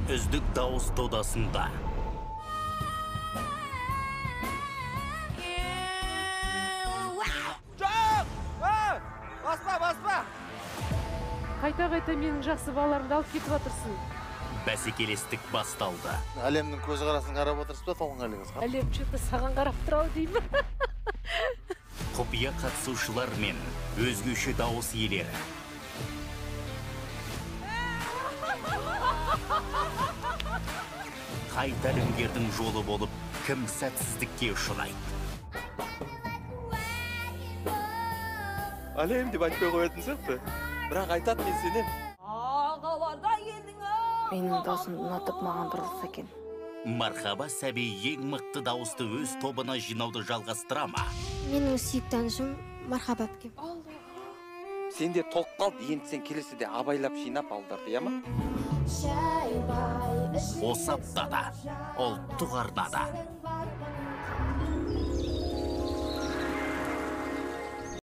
Үздік дауыс додасында Жоқ! Баспа, баспа! Қайта-қайта менің жақсы балаларымды алып кетіп жатырсың. Бәсекелестік басталды. Әлемнің көзқарасын қарап отырсыз ба, Толқынғалиңыз? Әлем что-то саған қарап тұр ау деймін. Құпия қатысушылар мен өзгеше дауыс иелері. Қай тәлімгердің жолы болып, кім сәтсіздікке ұшырайды? Әлем деп айтпай қоятын сияқты. Бірақ айтады, мен сенем. Менің даусымды ұнатып, маған бұрылса екен. Мархаба сәби ең мықты дауысты өз тобына жинауды жалғастыра ма? Менің сүйікті әншім Мархаба әпкем. Сендер толып қалды, енді сен келесіде абайлап жинап алдырды, иә ма? Осы аптада ұлттық арнада.